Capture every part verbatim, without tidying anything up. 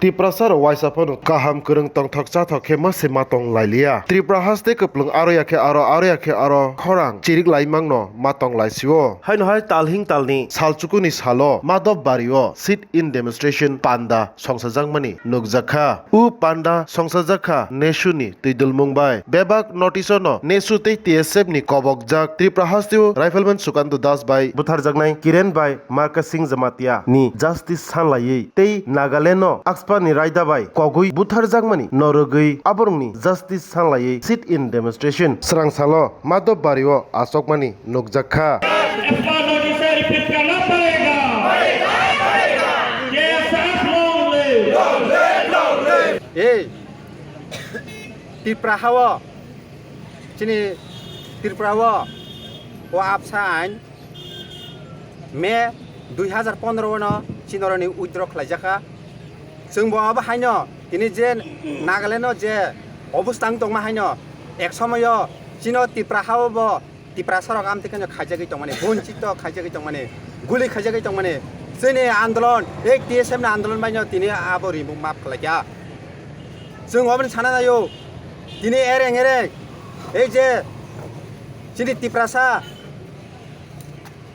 Tiprasa rok waisa phano kaham kwrwng tongthok chathok khe ma se ma tong lai liya. Tripura haste kwplwng aro ya khe aro, aro ya khe aro khorang chirik lai mangno ma tong lai sio. Haino hai talhing talni salchukuni salo Madhobbario sit-in demonstration panda songsajakmani nukjakha. U panda songsajakha NESU ni twidulmung bai. Bebak notice no NESU tei T S F ni kobokjak Tripura hasteo Rifleman Sukanta Das bai butharjaknai Kiren bai Marka Singh Jamatia ni justice sanlaiwi tei Nagaland no Akspani raida bai kogwi butharjakmani norogwi aborokni justice sanlaiwi sit-in demonstration swrang salo Madhobbario achokmani nukjakha. Hey, Tripura hao, chini Tripura o, o apsa ain May dui hazar pondro no chinoroni withdraw khlaijakha. Chwng bo abo haino tini je Nagaland o je obostang tongma haino ek somoyo chino Tripura hao bo Tiprasa rok amtwi kheno khaijagwi tongmani, bonchito khaijagwi tongmani, guli khaijagwi tongmani. Chini andolon, ek T S F ni andolon baino tini abo rimung map khlaikha. Chwng oboni sana naio, tini ereng ereng, ei je chini Tiprasa,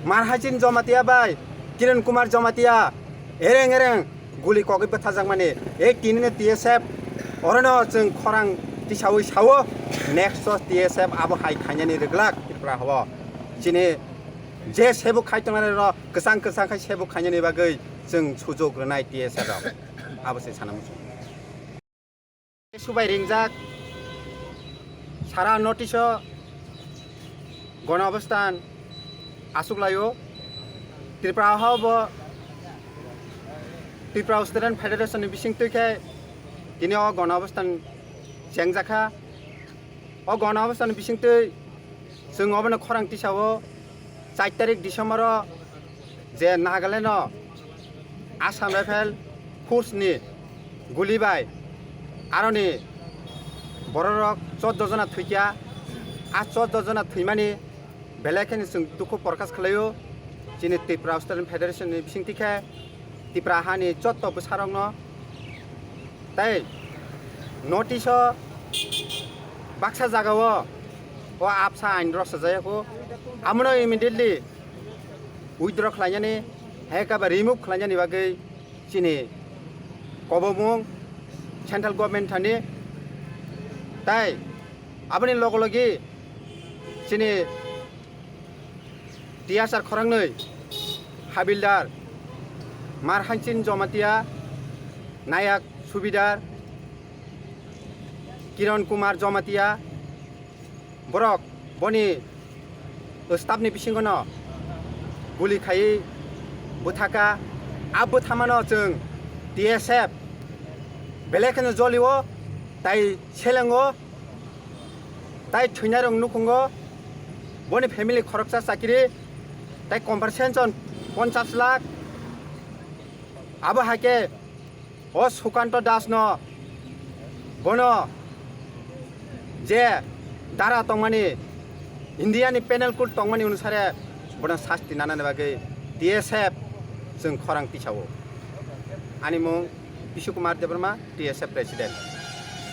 Marhachin Jamatia bai Kiran Kumar Jamatia ereng ereng guli kogwi bwtharjakmani. Ei tinino T S F orono chwng khorang tisawi sao, next o T S F abo hai khainani rwglak Tripura hao. Chini je sebuk khai tongnai rok kwchang kwchang khai sebuk khainani bagwi chwng sujuk rwnai T S F rok. Abo se sana muchung. Subai ringjak sara notice o gono obostan asuk laio. Tripura hao bo Tripura Student Federation ni bisingtwi khe tini o gono obostan chengjakha. O gono obostan ni bisingtwi chwng obono khorang tisao char tarik December o je Nagaland o Assam Rifle Force ni guli bai aroni bororok choddo jona thwikha. A choddo jona thwimani belai kheno chwng dukhu prokash khlaio. Chini Tripura Student Federation ni bisingtwi khe Tripura hani jotto bwsarokno tei notice o baksa jagao o apsa ain rwchajak o, amono immediately withdraw khlainani, hai khe ba remove khlainani bagwi chini kobomung central government thani. Tai aboni logo logi chini T S R khoroknwi, Habildar Marhanchin Jamatia, Nayak Subidar Kiran Kumar Jamatia, borok boni staff ni bisingo no guli khaiwi bwthaka. A bwthamano chwng T S F belai kheno jolio, tai selengo, tai thwinairok nukhungo. Boni family khoroksa chakiri, tai compensation ponchash lakh. Abo hai khe o Sukanta Das no bono je dara tongmani, India ni Penal Code tongmani onusare bono sasti nanani bagwi T S F chwng khorang tisao. Ani mung Bishu Kumar Debbarma, T S F President.